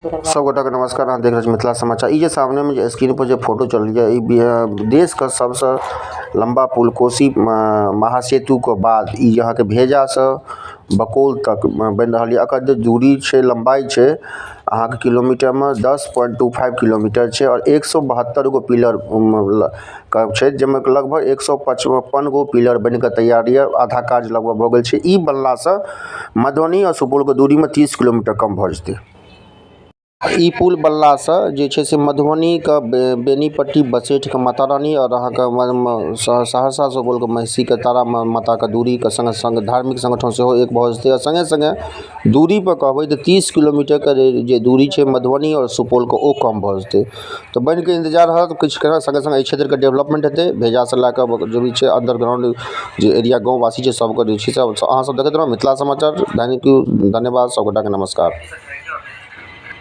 सब गोटा के नमस्कार। अहाँ देख रहल छी मिथिला समाचार। ई जे सामने में जे स्क्रीन पर जे फोटो चल रही है, ई देश के सबसे लंबा पुल कोसी महासेतु के बाद ई अहाँ के भेजा से बकौल तक बन रहल ये। एकर जे दूरी छै, लंबाई छै, अहाँ के किलोमीटर में 10.25 किलोमीटर छै और 172 गो पिलर छै, जेमे लगभग 155 गो पिलर बन के तैयार ये। आधा काज लगभग भ गेल छै। ई बनला से मधुबनी और सुपौल के दूरी में 30 किलोमीटर कम भ जते। ई पुल बनला से जे छै से मधुबनी के बेनीपट्टी बसेठ के माता रानी और अहाँ के सहरसा सुपौल के महिषी के तारा माता के दूरी के संग संग धार्मिक संगठन सेहो एक भ जते। संगे संगे दूरी पर कहबै त 30 किलोमीटर के जे दूरी छै मधुबनी और सुपौल के ओ कम भ जते। तो बन के इंतजार रहत किछु के संगे संगे एहि क्षेत्र के डेवलपमेंट हेतै। भेजा से लए के जो भी छै अंडरग्राउंड जे एरिया गाँववासी छै सबके जे छै से अहाँ सब देखैत रहू मिथिला समाचार। Thank you, धन्यवाद, सब गोटा के नमस्कार।